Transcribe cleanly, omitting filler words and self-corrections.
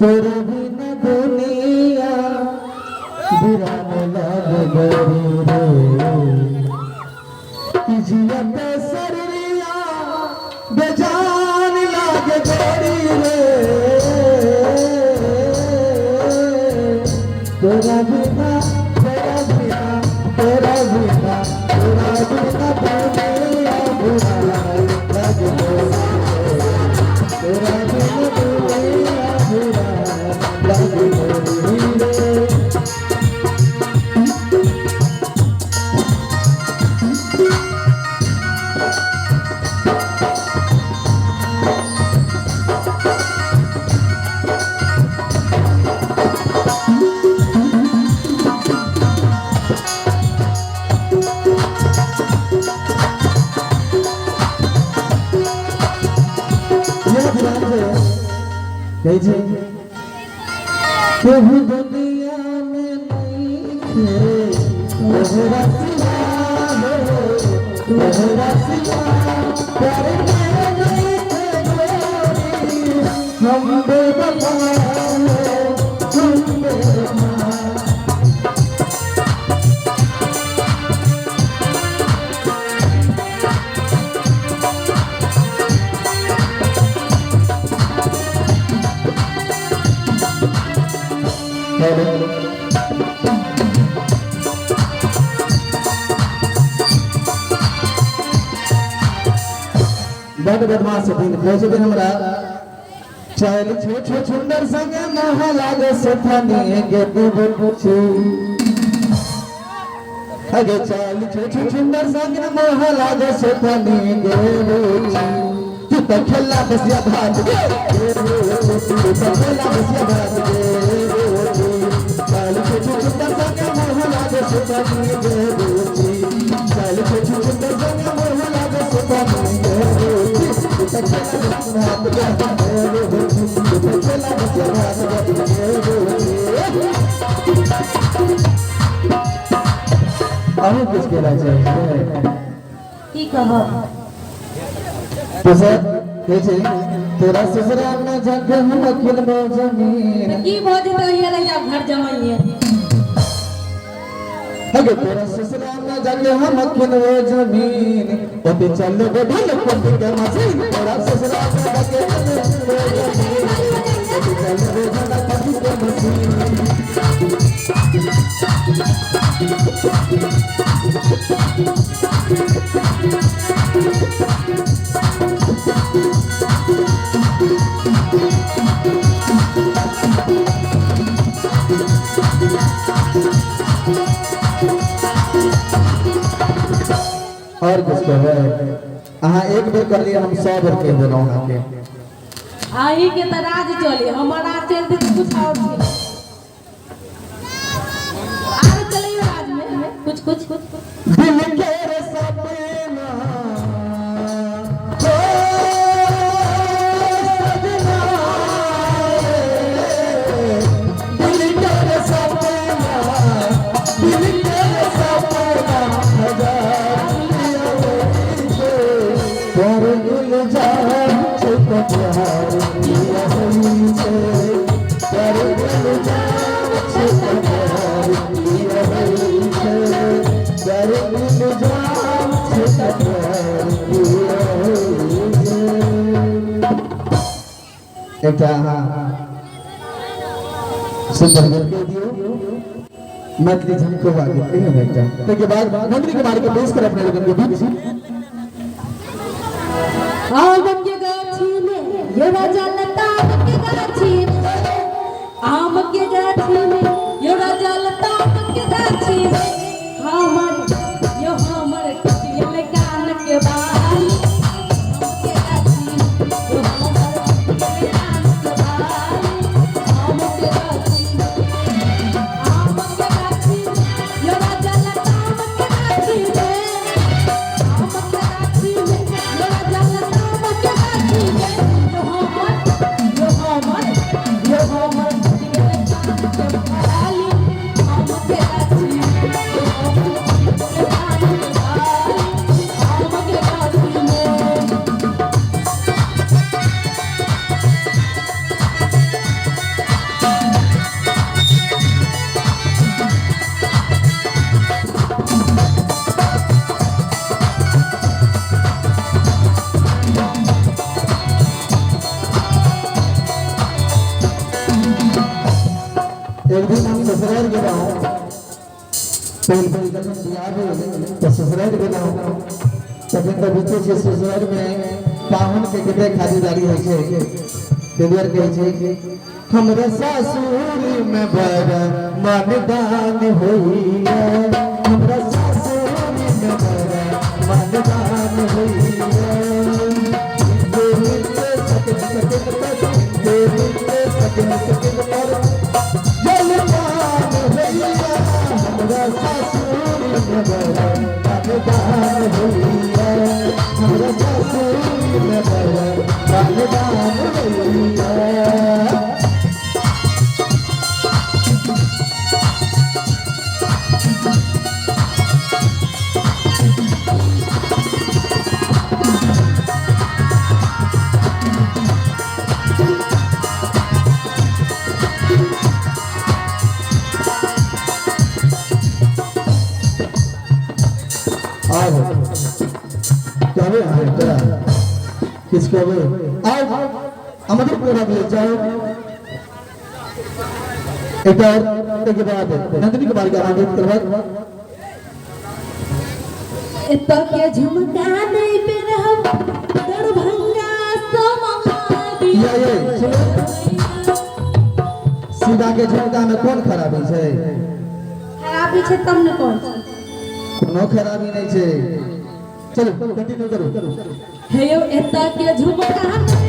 तोरा बिना दुनिया बिरान लागे गोरी रे। कि जियत शरीरिया बेजान लागे गोरी रे। तोरा बिना, तोरा बिना, तोरा बिना, तोरा बिना दुनिया बिरान लागे गोरी रे। तोरा बिना दुनिया बिरान लागे गोरी रे। यह विराम छै, कहै छै केहू दुनिया में नहीं खे तोहरा सिवा हो, तोहरा सिवा प्यार में नहीं खे गोरी, हम बेवफा हो, हम बेवफा। हेलो। बड बदमाश छथिन, कहै छथिन हमरा चल छो छो सुंदर संगे मोह लागे सेठनी गे बुझू। अगे चल छो छो सुंदर संगे मोह लागे सेठनी गे बुझू। तू तो खेला बसिया भात गे, तू तो खेला बसिया भात गे बुझू। चल छो छो सुंदर संगे मोह लागे सेठनी गे बुझू। चल छो छो सुंदर संगे मोह लागे सेठनी गे बुझू। तू तो खेला बसिया भात गे बुझू। तू तो खेला बसिया भात गे बुझू। अहूँ किछु केला चाहै छियै? की कहब? तो सर कहै छै तोरा ससुरा में जाके हम अखिलबो जमीन। तऽ की भऽ जेतै ओहिया रहि आब घर जमाइए। अगे तोरा ससुरा में जाके हम अखिलबो जमीन, ओते चलबो ढोल पट्टी के मशीन। तोरा ससुरा में जाके हम अखिलबो जमीन, ओते चलबो ढोल पट्टी के मशीन। और कुछ कहबै अहाँ? एक बेर कहलियै, हम 100 बेर कहि देलहुँ अहाँके। अहीं के तऽ राज चले, हमर राज चलते तऽ कुछ और छै। आर चलैयो राज में कुछ कुछ। दिल के रे सपना ओ सजना रे, दिल के रे सपना, दिल के रे सपना हजार लिया छै, प्यार इल्जाम छै तऽ प्यार किया होइ छै, प्यार इल्जाम छै तऽ प्यार किया होइ छै, प्यार इल्जाम छै तऽ प्यार किया होइ छै। एकटा अहाँ सुंदर गीत कहि दियौ, मैथिली झमकौआ गीत कहियौ ने एकटा। ताहिके बाद नंदिनी कुमारी के पेश कर अपने लोगन के बीच। आम के गाछी में यो राजा लता के गाछी में, आम के गाछी में यो राजा लता के गाछी में, हमर यो हमर कटियल कान के बाली। आम के गाछी में यो हमर कटियल कान के बाली। आम के गाछी में, आम के गाछी में यो राजा लता के गाछी में, आम के गाछी में यो राजा लता के गाछी में, यो हमर, यो हमर, यो हमर कटियल कान के बाली। आम के गाछी में। एक दिन हम ससुराल गेलहुँ, पहिल पहिल जखन बियाह भेल तऽ ससुराल गेलहुँ, तखन तऽ बुझिते छियै ससुरालमे पाहुनके कते खातिरदारी होइ छै। ताहि दुआरे कहै छै, हमरा सासुर में बड़ा मानदान होइया, हमरा सासुर में बड़ा मानदान होइया। देवी के सकिन सकिन पर, देवी के सकिन सकिन पर जलपान होइया, हमरा सासुर में बड़ा मानदान होइया, हमरा सासुर में बड़ा मानदान होइया। आब कहबे अहाँ तोरा किछु कहबे? आब আমাদের प्रोग्राम ले जाओ। एक और के बाद नंदिनी कुमार के आमंत्रित करबाक। एतऽ के झुमका नहि पेरहब, दरभंगा समाधि। या ये सुनो, सीधा के झुमका में कोन खराबी छै? खराबी छै तब ने कोन छै। कोनो खराबी नहीं छै। चलो कंटिन्यू करो। हे यौ, एतऽ के झुमका नहि